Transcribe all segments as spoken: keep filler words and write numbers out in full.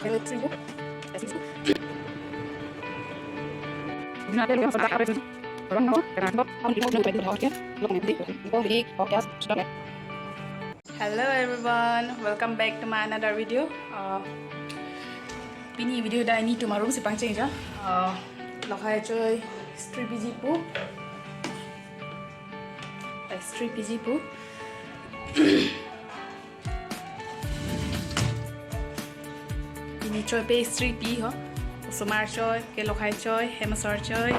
Hello everyone, welcome back to my another video. Uh, pini video dak nelitum arum si pangcheng jo. Uh, lokhai choi street piji pu. Eh, street piji pu. Pini choi pastry pi ho. Osomar choi, ke lokhai choi, hem asor choi.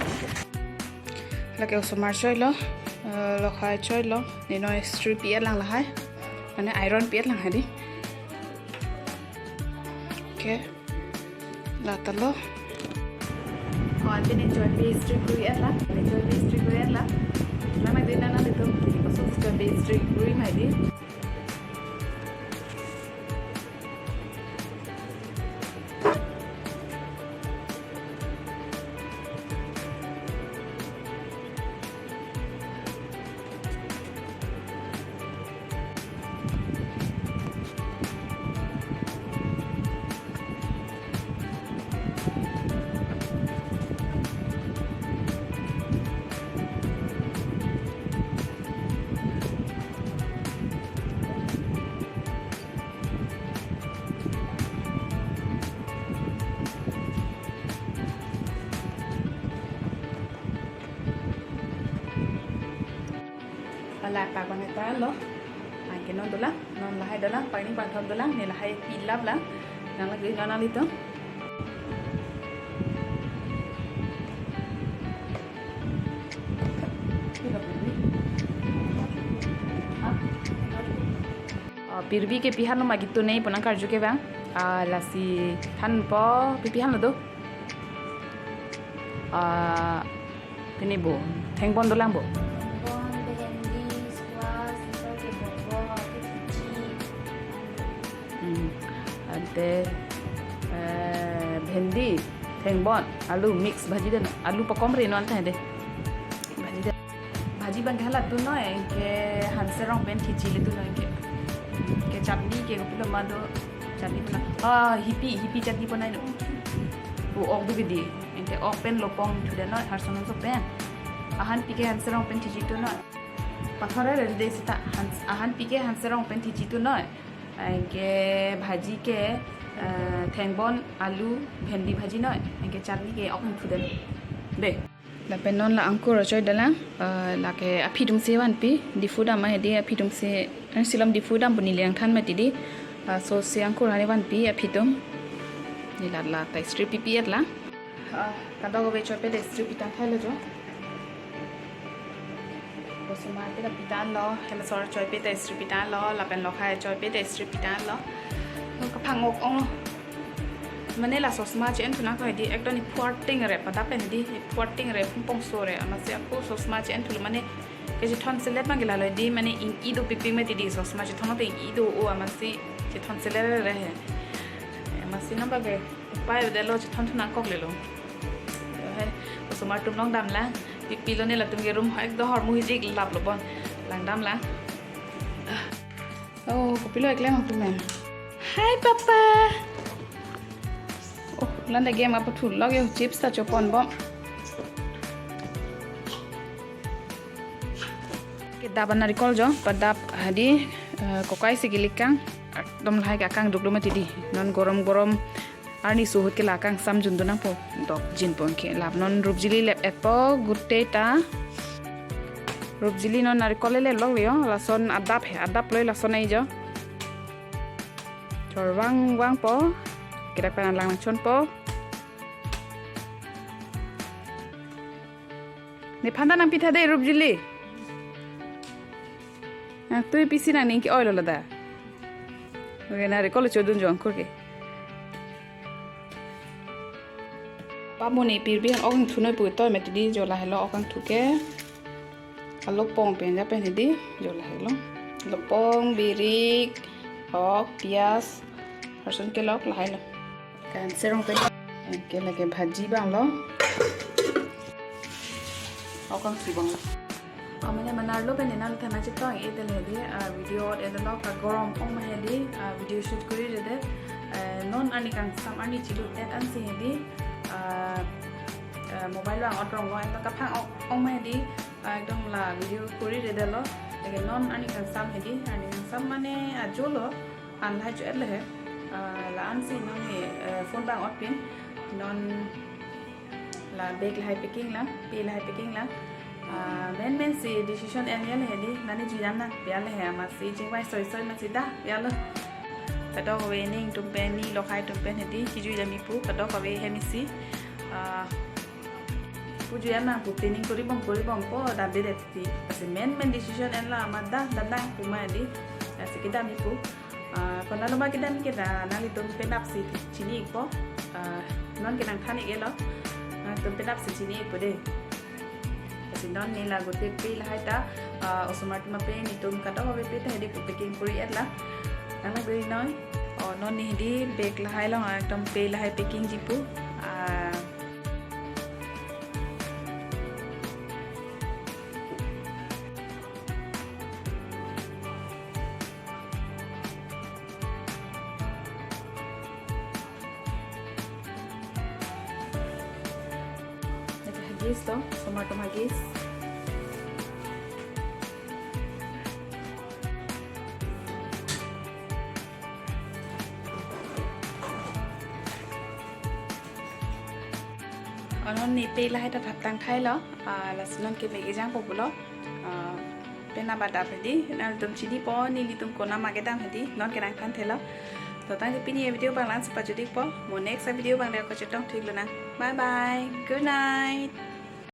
Lake osomar choi lo, eh, lokhai choi lo. Nino street pi lang lahai. Mane iron pi lang hadi. Okay. La ta lo. Oh, ante ne choi pastry kuri la. Ne choi pastry kuri la. Nana din nana ditum. Koson choi pastry kuri mai di. Ala pa bang ta lo. Anke non dolang, non lahai dolang, pangning pangthom dolang, ne lahai pilap lang. Nang lagi nang nang itu. Ah, pirbi ke pihan lo magitu ne ponang karju ke bang. Ah, lasi than po pi pihan lo do. Ah, pini bo, thengbon dolang bo. Thengbon, bhendi, squash, laso ke bongbong, ke kichi. Hmm. Ante, eh, bhendi, thengbon, alu mix bhaji den, alu pakom re non ta de. Bhaji den. Bhaji bang ke hala tu noi, ke hanserong pen kichi le tu noi ke. Ke chutney ke kopilo ma do, chutney pula. Ah, hipi, hipi chutney ponai no. O ok du bidi. Anke ok pen lopong thu den noi, harson so pen. Ahan pi ke hanserong pen kichi tu noi. Pathor re de sita, hans-, ahan pi ke hanserong pen kichi tu noi. Anke bhaji ke, eh, thengbon, alu, bhendi bhaji noi. Anke chutney ke ok thu den. De. Lapen non la angkur choi dolang, eh, lake aphi atum si vanpi, Diphu dam ma hedi aphi atum si, eh, silom Diphu dam pu neli nangthan mati di, eh, so si angkur hani vanpi aphi atum, neli la ta street pi pi et la. Ah, kadokave choi pastry pitang thailo jo. Osomar ke la pitang lo, hem asor choi pastry pitang lo, lapen lokhai choi pastry pitang lo. Kaphang ok ong lo. Mane la osomar che-en thu nangkok di ekdom ni puarting re pada pen di puarting re pungpong so re amatsi ako osomar che-en thu mane ke chethon selet ma gila lo di mane ing-i do pipi mati di osomar chethon te ing-i do o amatsi chethon selet re he. Amatsi nang bage upai de lo chethon thu nangkok le lo. He, osomar atum long dam la pipi lo ne latum ke room hek do hormu hijik lap lo bon lang dam la. Oh, kopilo eklem atum men. Hi, Papa. Oh, landa game apa thu log yo chips ta chopon bom. Kedap anarikol jo, padap hadi, eh, kokai si gilikang, ekdom lahai ke akang duk dum mati di. Non gorom gorom arni suhut ke la kangsam jun do nangpo. Dok jin pon ke lap non rupjili lep et po gute ta. Rupjili non narikol le lok le yo. Lason adap he, adap loi lason ai jo. Chor vang vang po. Kedak pen lang chon po. Nephan ta nangpitha de rupjili. Nangtui pisi nangning ke-oi lo lada. Oke, narikol chodun jo angkur ke. Pamu ne pirbi an ok thu noi pu toi mati di jo lahelo ok thu ke. Alopong pen ja pen di jo lahelo. Lopong, birik, ok, pias, harson kelok lahelo. Kan serong pen. Ke lake bhaji bang lo. Ok thu bang lo. Amane manar lo pen nang thana chetong e tele di, ah, video et lo ka gorom ong ma hedi, ah, video shoot kuri re de, eh, Non arni kangsam arni chilut et ansi hedi, ah, ah, mobile vang-ot rong lo, ento kaphang ong, ong ma hedi, ah, ekdom la video kuri rede lo. Lake non arni kangsam hedi, arni kangsam mane ajo lo, an lahai cho et le he. Ah, la ansi non he, eh, phone vang-ot pin, non la bag lahai packing lang, pe lahai packing lang. Ah, main main si decision en ya le hedi, nani jui dam nang, pia le he, amatsi chingvai soi soi amatsi da, pia lo. Kadokave ning atum pen, ne lokhai atum pen hedi, chijui dam ipu, kadokave hem isi. Ah, pu jui dam nang pu planning kori bom, kori bom po, damde det ti. Lasi main main decision en la amat da, dam nang pu ma hedi. Lasi kedam ipu. Ah, konat lo ma kedam ke da, nanglitum penap si chini ikpo. Ah, non ke nangthan ik-e lo. Nanglitum penap si chini ikpo de. Lasi non ne la gote pe lahai ta, ah, osomar atum ape netum kadokave pe ta hedi pu packing kuri et lang. Nang nang beri noi. Oh, non ne hedi bag lahai long, ah, ekdom pe lahai packing ji pu. Ah, Ito Huggies to, osomar atum Huggies. Oh, non ne pe lahai ta thap tang thai lo. Ah, lasi non ke bag ejang po pulo. Ah, penap adap hedi, nanglitum chini po, nelitum konat ma kedam hedi, non ke nangthan thelo. To tangte pini avideo abang la-an si pajut ik po, mo next avideo abang le kachetong thik lonang. Bye bye, good night.